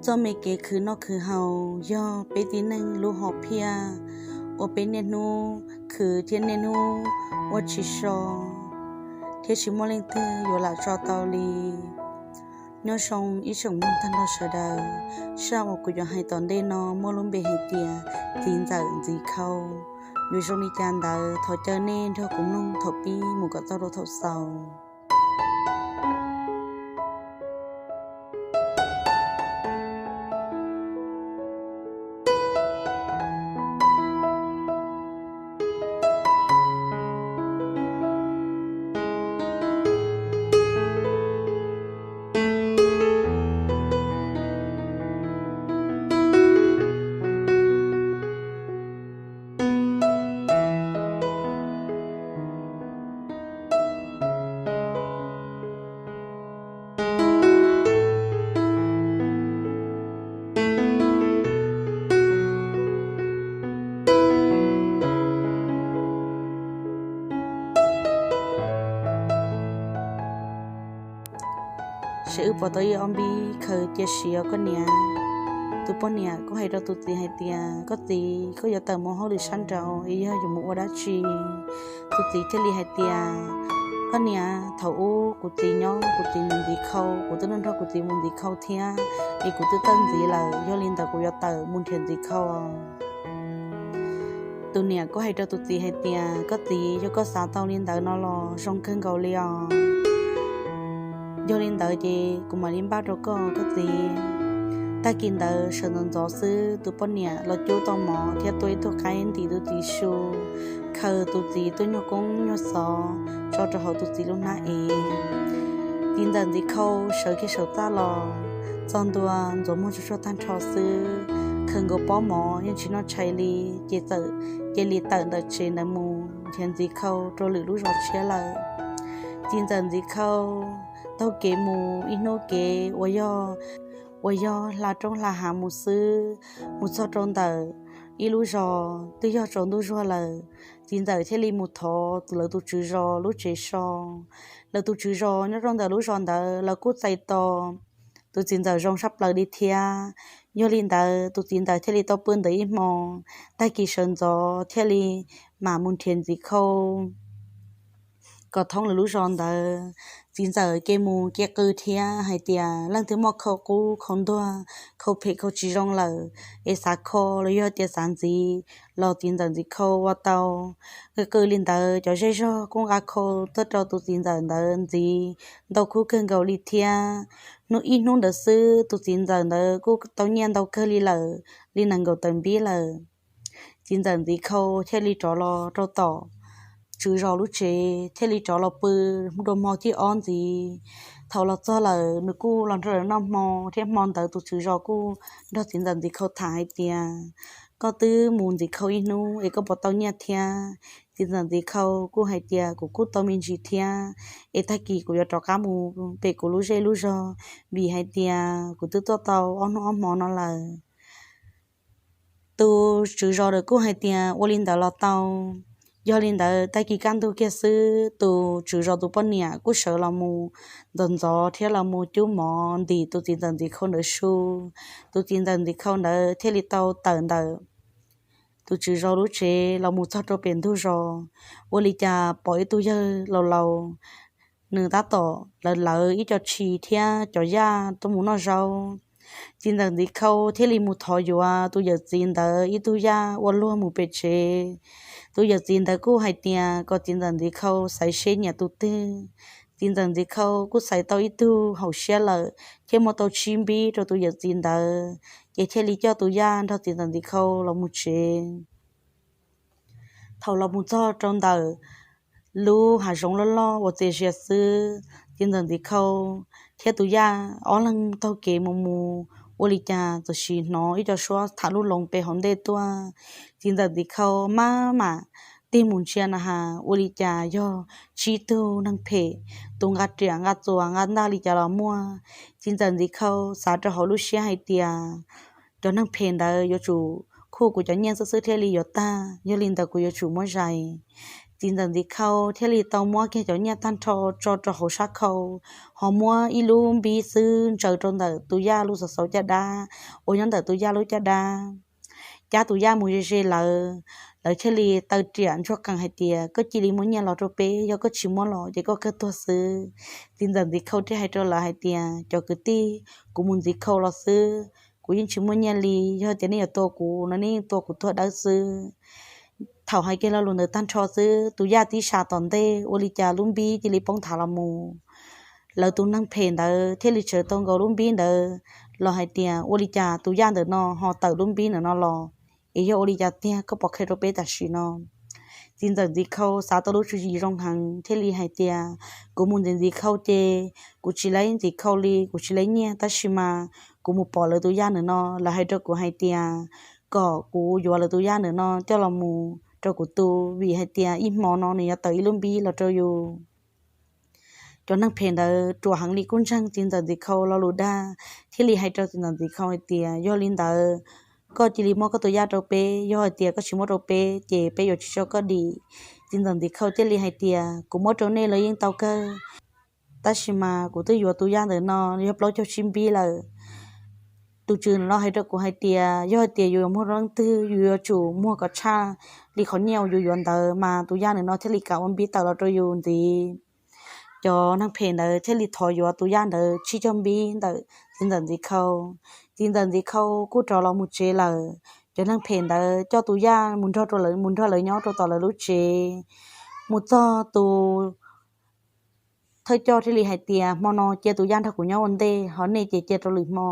Txoj me kev khwv noj khwv haus yog peb tib neeg lub hom phiaj uas peb niaj hnub khwv thiab niaj hnub ua tsis so, thiab tsis muaj leej twg yuav lam tso tau li. Nyob zoo ib tsoom mloog tag nrho sawv daws, zaj uas kuv yuav hais tom ntej no muaj lub npe hais tias Txiv Ntxawm Ntxiv Khau. Yuav zoo li cas ntawd thov caw nej nrog kuv mloog thaum pib mus kom txog rau thaum xaus. Seb wb puas tau ib ob npib khaws cia siav koj niam. Tus poj niam kuj hais rau tus txiv hais tias, koj txiv, koj yuav tawm mus hauj lwm sab nraud es yog yuav mus ua dab tsi? Tus txiv thiaj li hais tias, koj niam, thaum ub kuv txiv nyob kuv txiv mus ntxiv khau, kuv twb nrog kuv txiv mus ntxiv khau thiab, es kuv twb tawm ntxiv lawm, yog li ntawd kuv yuav tawm mus nrhiav ntxiv khau. Tus niam kuj hais rau tus txiv hais tias, koj txiv, yog koj xav tau li ntawd no los zoo kawg nkaus li os. Yog li ntawd ces kuv mam li npaj rau koj, koj txiv. Tag kis ntawd sawv ntxov ntxov xwb, tus poj niam los cub tau mov thiab tua ib tug qaib ntim tus txiv su, khaws tus txiv tuaj nyuag koob nyuag xov tso rau hauv tus txiv lub hnab ev. Txiv ntxawm ntxiv khau sawv kiag saum txaj los txog ntua, ntxuav muag tsuag tsuag tag nrho xwb, khaws nkaus pob mov yeej tsis noj tshais li, ces txawm cia li tawm ntawm tsev ntawd mus nrhiav ntxiv khau rau lwm lub zos tshiab lawm. Txiv ntxawm ntxiv khau taug kev mus ib hnub kev uas yog, uas yog hla roob hla hav mus xwb, mus txog rau ntawm ib lub zos twb yog tsaus ntuj zuag lawm. Txiv ntxawm thiaj li mus thov lawv tus tswv zos lub tsev so. Lawv tus tswv zos nyob rau ntawm lub zos ntawd lawv kuj txais tos tus txiv ntxawm zoo tshaj plaws li thiab. Yog li ntawd tus txiv ntxawm thiaj li tau pw ntawd ib hmo, tag kis sawv ntxov thiaj li mam mus nrhiav ntxiv khau kom thoob lawv lub zos ntawd. Txiv ntxawm cia mus cia qw thiab hais tias leej twg muaj khau qub khau ntuag, khau phem khau tsis zoo lawm, es xav kho los yog tias xav ntxiv los txiv ntxawm ntxiv khau ua tau. Qw qw li ntawd cov zej zog kuj nqa khau tuaj rau tus txiv ntxawm ntawd ntxiv ntau khub kawg nkaus li thiab. Hnub ib hnub ntawd xwb tus txiv ntxawm ntawd kuj tau nyiaj ntau kawg li lawm, li nees nkaum tawm npib lawm. Txiv ntxawm ntxiv khau thiaj li rov los rau tom tswv zos lub tsev, thiaj li rov los pw dua hmo thib ob ntxiv. Thaum los txog lawm nws kuj los nrog lawv noj hmo, thiab hmo ntawd tus tswv zos kuj nrog txiv ntxawm ntxiv khau tham hais tias, koj twb mus ntxiv khau ib hnub es koj puas tau nyiaj thiab? Txiv ntxawm ntxiv khau kuj hais tias, kuv kuj tau me ntsis thiab, es tag kis kuv yuav rov qab mus pem kuv lub zej lub zog, vim hais tias kuv twb tuaj tau ob hnub ob hmo no lawm. Tus tswv zos ntawd kuj hais tias ua li ntawd los tau. Yog li ntawd tag kis kaj ntug kiag xwb tus tswv zos tus poj niam kuj sawv los mus ntxov ntxov thiab los mus cub mov ntim tus txiv ntxawm ntxiv khau ntawd su. Tus txiv ntxawm ntxiv khau ntawd thiaj li tau tawm ntawm tus tswv zos lub tsev los mus txog rau pem ntug zos, ua li cas pom ib tug yawg laus laus, nws tab tom lawv lawv ib co tshis thiab cov yaj tuaj mus noj zaub. Txiv ntxawm ntxiv khau thiaj li mus thov yuav tus yawm txiv ntawd ib tug yaj ua luag mus pem tsev. Tus yawm txiv ntawd kuj hais tias kom txiv ntxawm ntxiv khau xaiv seb nyiam tus twg. Txiv ntxawm ntxiv khau kuj xaiv tau ib tug haum siab lawm thiab muab tau tsib npib rau tus yawm txiv ntawd, ces thiaj li coj tus yaj nrog txiv ntxawm ntxiv khau los mus tsev. Thaum los mus txog rau ntawm lub hav zoov loj loj uas txias zias xwb, txiv ntxawm ntxiv khau thiab tus yaj ob leeg taug kev mus mus, ua li cas txawm sim hnov ib co suab tham lub loov pem hauv ntej tuaj. Txiv ntxawm ntxiv khau maj mam tig mus ntsia na has, ua li cas yog tsib tug neeg phem, tus nqa riam nqa txuas nqa ntaj li cas los muaj. Txiv ntxawm ntxiv khau xav rau hauv lub siab hais tias, cov neeg phem ntawd yuav tsum khuj kuv cov nyiaj xwb xwb thiaj li yuav tag, yog li ntawd kuv yuav tsum muab zais. Txiv ntxawm Ntxiv Khau thiaj li tau muab kiag cov nyiaj tag nrho tso rau hauv sab khau, ho muab ib lub npib xwb ntsaws rau ntawm tus Yaj lub xauv xauv caj dab uas nyob ntawm tus Yaj lub caj dab, cab tus Yaj mus ze ze lawv. Lawv thiaj li taw riam ntsuag qees hais tias, Koj cia li muab nyiaj los rau peb, yog koj tsis muab los ces koj kawg tuag xwb. Txiv ntxawm Ntxiv Khau thiaj hais rau lawv hais tias, Cov kwv tij, kuv mus ntxiv khau los xwb, kuv yeej tsis muaj nyiaj li. Yog tias nej yuav tua kuv no nej yeej tua kuv tuag dawb xwb. Thaum hais kiag lo lus ntawd tag nrho xwb, tus Yaj tib sas tom ntej ua li cas lub npib cia li poob nthav los mus. Lawv tus neeg phem ntawd thiaj li tsawv tau nkaus lub npib ntawd los hais tias, Ua li cas tus Yaj ntawm no ho tawm lub npib ntawm no los? Es yog ua li cas tiag, koj pov qhia rau peb tam sim no. Txiv ntxawm Ntxiv Khau xav tau lub tswv yim zoo heev thiaj li hais tias, Kuv mus ntxiv ntxiv khau ces kuv tsis laib ntxiv khau li, kuv tsis laib nyiaj, tab sis mas kuv mus pom lawv tus Yaj ntawm no, lawv hais rau kuv hais tias kom kuv yuav lawv tus Yaj ntawm no coj los mus rau kuv tu, vim hais tias ib hmo no nws yuav tawm ib lub npib los rau yus. Cov neeg phem ntawd ruam heev li kuj ntseeg txiv ntxawm Ntxiv Khau lo lus dag, thiaj li hais rau txiv ntxawm Ntxiv Khau hais tias, Yog li ntawd, koj cia li muab koj tus Yaj rau peb, yog hais tias koj tsis muab rau peb ces peb yuav tsis tso koj dim. Txiv ntxawm Ntxiv Khau thiaj li hais tias, Kuv muab rau nej los yeej tau kawg, tab sis mas kuv twb yuav tus Yaj ntawm no yog plaub caug tsib npib lawm. Tus tswv no hais rau kuv hais tias, yog hais tias yus yuav muag rau leej twg, yus yuav tsum muag kom tshaj li qhov nyiaj uas yus yuav ntawd, mas tus Yaj ntawm no thiaj li kam ua npib tawm los rau yus ntxiv. Cov neeg phem ntawd thiaj li thov yuav tus Yaj ntawd tsib caug npib ntawm txiv ntxawm Ntxiv Khau. Txiv ntxawm Ntxiv Khau kuj rov los mus tsev lawm. Cov neeg phem ntawd coj tus Yaj mus nrog rau lawv, mus nrog lawv nyob rau tom lawv lub tsev. Mus txog tus thawj coj thiaj li hais tias, Hmo no cia tus Yaj nrog kuv nyob ua ntej, ho nej ces cia rau lwm hmo.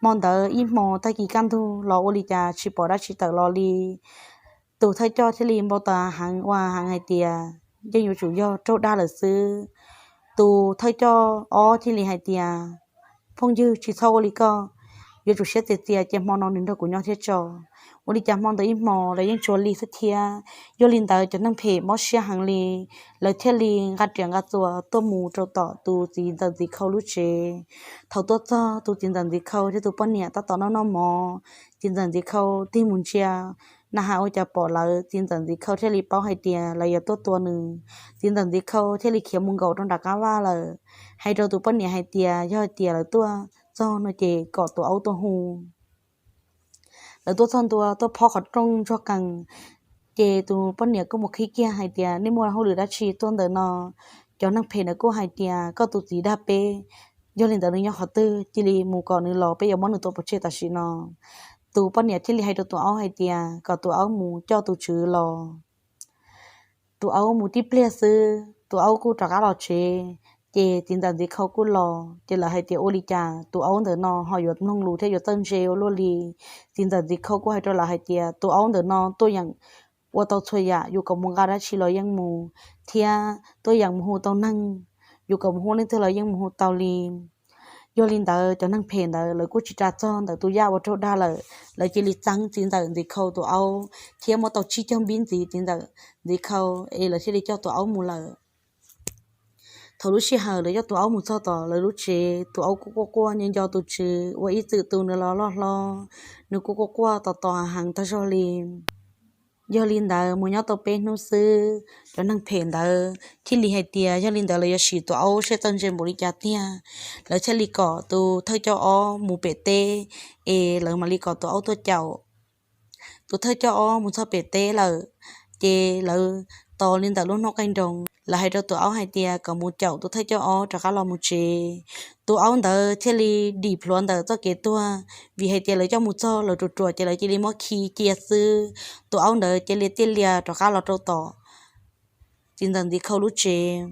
Hmo ntawd ib hmo tag kis kaj ntug los ua li cas tsis pom dab tsi tawm los li. Tus thawj coj thiaj li npau taws heev ua heev hais tias, Yeej yuav tsum yog raug dag lawm xwb. Tus thawj coj ob thiaj li hais tias, Phooj ywg, tsis txhob ua li koj, yuav tsum siab txias txias, cia hmo no nws nrog kuv nyob thiab tso. Ua li cas hmo ntawd ib hmo lawv yeej tsuas li xwb thiab. Yog li ntawd cov neeg phem mob siab heev li, lawv thiaj li nqa riam nqa txuas tuaj mus rau tom tus txiv ntxawm Ntxiv Khau lub tsev. Thaum tuaj txog, tus txiv ntxawm Ntxiv Khau thiab tus poj niam tab tom noj noj mov. Txiv ntxawm Ntxiv Khau tig mus ntsia na has ua cas pom lawv, txiv ntxawm Ntxiv Khau thiaj li paub hais tias lawv yuav tuaj tua nws. Txiv ntxawm Ntxiv Khau thiaj li khiav mus nkaum rau nram qab vaj lawm, hais rau tus poj niam hais tias yog hais tias lawv tuaj txog no ces kom tus aub tuaj hu. Lawv tuaj txog ntua tuaj phob qhov rooj ntsuag qees, ces tus poj niam kuj mus qhib kiag hais tias, Nej muaj hauj lwm dab tsi tuaj ntawm no? Cov neeg phem ntawd kuj hais tias, Koj tus txiv dag peb, yog li ntawd nws nyob qhov twg, cia li mus kom nws los, peb yuav muab nws tua pov tseg tam sim no. Tus poj niam thiaj li hais rau tus aub hais tias kom tus aub mus coj tus tswv los. Tus aub mus tib pliag xwb, tus aub kuj rov qab los tsev. Ces txiv ntxawm Ntxiv Khau kuj los, ces lawv hais tias, Ua li cas tus aub ntawm no ho yuav mloog lus thiab yuav txawj ntse ua luaj li? Txiv ntxawm Ntxiv Khau kuj hais rau lawv hais tias, Tus aub ntawm no tuaj yeem ua tau txhua yam, yus kom mus nqa dab tsi los yeej mus, thiab tuaj yeem mus hu tau neeg, yus kom mus hu leej twg los yeej mus hu tau li. Yog li ntawd cov neeg phem ntawd lawv kuj tsis ras txog ntawm tus Yaj uas raug dag lawm, lawv cia li txeeb txiv ntxawm Ntxiv Khau tus aub thiab muab tau tsib caug npib ntxiv txiv ntxawm Ntxiv Khau, es lawv thiaj li coj tus aub mus lawm. Thaum lub sij hawm lawv coj tus aub mus txog tom lawv lub tsev, tus aub kuj quaj quaj nco nco tus tswv uas ib txwm tu nws los loj hlob, nws kuj quaj quaj tos tos heev tag zog li. Yog li ntawd mus nyob tau peb hnub xwb, cov neeg phem ntawd thiaj li hais tias yog li ntawd lawv yuav sim tus aub seb txawj ntse npaum li cas tiag. Lawv thiaj li kom tus thawj coj ob mus pem teb, es lawv mam li kom tus aub tuaj caum. Tus thawj coj ob mus txog pem teb lawm, ces lawv tos li ntawm lub hnub qaij nroos, lawv hais rau tus aub hais tias kom mus caum tus thawj coj ob rov qab los mus tsev. Tus aub ntawd thiaj li dim plhuav ntawm txoj kev tuag, vim hais tias lawv coj mus txog lawv ruam ruam ces lawv cia li muab khi cia xwb. Tus aub ntawd cia li tiaj lias rov qab los rau tom txiv ntxawm Ntxiv Khau lub tsev.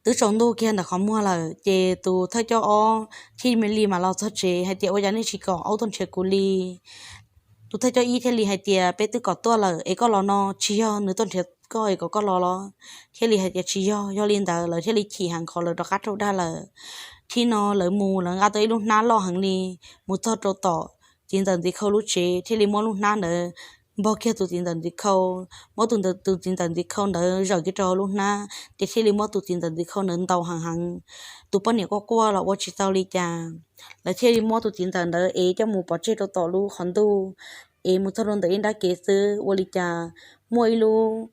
Twb tsaus ntuj kiag ntawm qhov muag lawm, ces tus thawj coj ob thiaj li mam los txog tsev hais tias, Ua cas nej tsis kom aub tuaj nrhiav kuv li? Tus thawj coj ib thiaj li hais tias, Peb twb kom tuaj lawm es koj los no tsis yog nws tuaj nrhiav koj es kom koj los los? Thiaj li hais tias, Tsis yog. Yog li ntawd lawv thiaj li chim heev qhov lawv rov qab raug dag lawm. Thib no lawv mus lawv nqa tau ib lub hnab loj heev li, mus txog rau tom txiv ntxawm Ntxiv Khau lub tsev, thiaj li muab lub hnab ntawd npog kiag tus txiv ntxawm Ntxiv Khau, muab tus ntawd, tus txiv ntxawm Ntxiv Khau ntawd zawm kiag rau hauv lub hnab, ces thiaj li muab tus txiv ntxawm Ntxiv Khau ntawd ntaus heev heev. Tus poj niam quaj quaj los ua tsis tau li cas, lawv thiaj li muab tus txiv ntxawm ntawd ev coj mus pov tseg rau tom lub qhov ntuj, ev mus txog rau ntawm ib nrab kev xwb, ua li cas muaj ib lub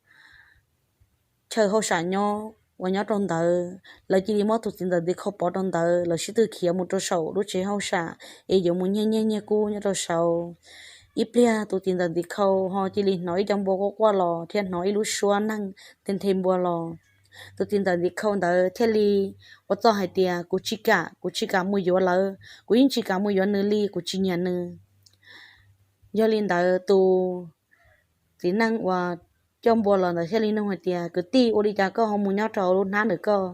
chaw hauj sam nyob uas nyob rau ntawd, lawv cia li muab tus txiv ntxawm Ntiv Khau pov rau ntawd, lawv sib tw khiav mus rau saum lub tsev hauj sam es yuav mus nyiag nyiag nyiag kub nyob rau saud. Ib pliag tus txiv ntxawm Ntiv Khau ho cia li hnov ib co npua quaj quaj los thiab hnov ib lub suab neeg nthe nthe npua los. Tus txiv ntxawm Ntiv Khau ntawd thiaj li ua txuj hais tias, kuv tsis kam, kuv tsis kam mus yuav lawv, kuv yeej tsis kam mus yuav nws li, kuv tsis nyiam nws. Yog li ntawd tus txiv neej uas coj npua los ntawd thiaj li nug hais tias, kwv tij, ua li cas koj ho mus nyob rau hauv lub hnab ntawm koj?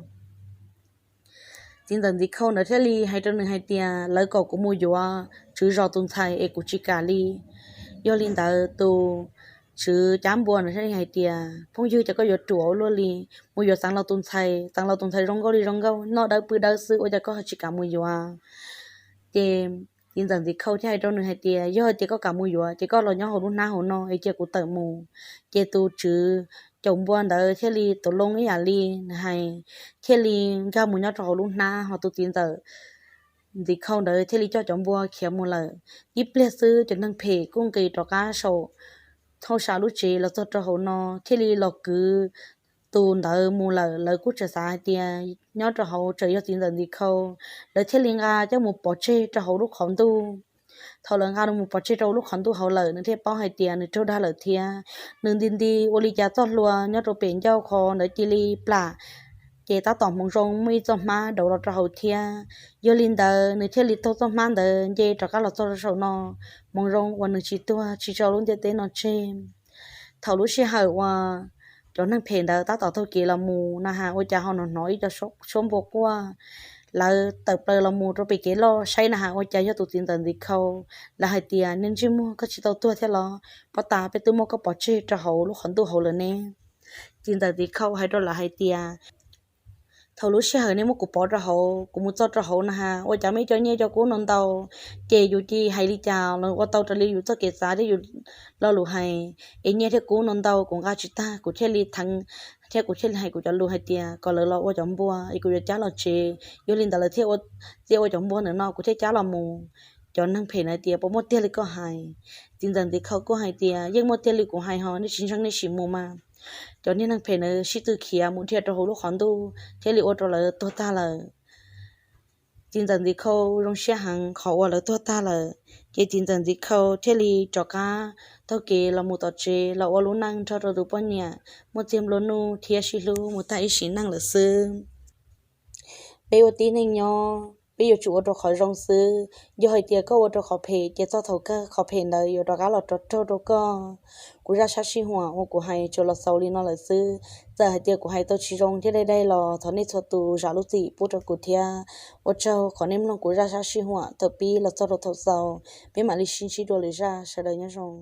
Txiv ntxawm Ntiv Khau ntawd thiaj li hais rau nws hais tias, lawv kom kuv mus yuav tswv zos tus ntxhais es kuv tsis kam li. Yog li ntawd tus tswv cab npua ntawd thiaj li hais tias, phooj ywg, cas koj yuav ruam ua luaj li, mus yuav Xeev Laus tus ntxhais, Xeev Laus tus ntxhais zoo nkauj li zoo nkauj, noj dawb pw dawb xwb, ua cas koj ho tsis kam mus yuav? Ces txiv ntxawm Ntiv Khau thiaj hais rau nws hais tias, yog tias koj kam mus yuav ces koj los nyob hauv lub hnab hauv no es cia kuv tawm mus. Ces tus tswv caum npua ntawd thiaj li tus loo ib yam li nws hais, thiaj li nkag mus nyob rau hauv lub hnab, ho tus txiv ntxawm Ntiv Khau ntawd thiaj li coj cov npua khiav mus lawm. Ib pliag xwb cov neeg phem kuj nqis rov qab saum hauj sam lub tsev los txog rau hauv no thiaj li los kwv tus ntawd mus lawm. Lawv kuj tseem xav hais tias nyob rau hauv tseem yog txiv ntxawm Ntiv Khau, lawv thiaj li nqa coj mus pov tseg rau hauv lub qhov ntuj. Thaum lawv nqa mus pov tseg rau lub qhov ntuj hauv lawm, nws thiaj paub hais tias nws raug dag lawm thiab. Nws nti nti ua li cas txoj hlua nyob rau pem ncauj qhov ntawd cia li plam, ces tab tom hmoov zoo muaj ib txoj hmab dauv los rau hauv thiab. Yog li ntawd nws thiaj li taug txoj hmab ntawd nce rov qab los txog rau saum no, hmoov zoo uas nws tsis tuag tsis tso lub ntiaj teb no tseg. Thaum lub sij hawm uas cov neeg phem ntawd tab tom taug kev los mus na has, ua cas ho hnov hnov ib co suab npua quaj. Lawv tawm plaws los mus rau pem kev loj saib na has, ua cas yog tus txiv ntxawm Ntiv Khau. Lawv hais tias, niag ntsej muag, koj tsis tau tuag thiab los? Pob tas peb twb muab koj pov tseg rau hauv lub qhov ntuj hauv lawm ne. Txiv ntxawm Ntiv Khau hais rau lawv hais tias, thaum lub sij hawm nej muab kuv pov rau hauv, kuv mus txog rau hauv na has, ua cas muaj ib co nyiaj co kub no ntau, ces yus cia hais li cas los ua tau raws li yus txoj kev xav thiab yus lo lus hais. Es nyiaj thiab kub no ntau kuv nqa tsis tag, kuv thiaj li theev thiab kuv thiaj li hais kuv cov lus hais tias kom lawv los ua cov npua es kuv yuav cab los tsev. Yog li ntawd lawv thiaj ua, thiaj ua cov npua ntawm no, kuv thiaj cab los mus. Cov neeg phem ntawd tias, puas muaj tiag li koj hais? Txiv ntxawm Ntiv Khau kuj hais tias, yeej muaj tiag li kuv hais ho, nej tsis ntseeg nej sim mus mas. Cov niag neeg phem ntawd sib tw khiav mus dhia rau hauv lub qhov ntuj thiaj li ua rau lawv tuag tag lawm. Txiv ntxawm Ntiv Khau zoo siab heev qhov uas lawv tuag tag lawm, ces txiv ntxawm Ntiv Khau thiaj li rov qab taug kev los mus tom tsev los ua lub neej nrog rau tus poj niam muaj txiag nplua nuj thiab sib hlub mus tag ib sim neej lawm xwb. Peb ua tib neeg nyob peb yuav tsum ua rau qhov zoo xwb. Yog hais tias koj ua rau qhov phem ces txog thaum kawg qhov phem ntawd yuav rov qab los rov raug rau koj. Kuv zaj sab sij huam uas kuv hais tsuas los xaus li no lawm xwb. Txawm hais tias kuv hais tau tsis zoo thiab dai dai los thov nej txhua tus zam lub txim pub rau kuv thiab. Ua tsaug qhov nej mloog kuv zaj sab sij huam thaum pib los txog rau thaum xaus. Peb mam li sib ntsib dua lwm zaj, sawv daws nyob zoo.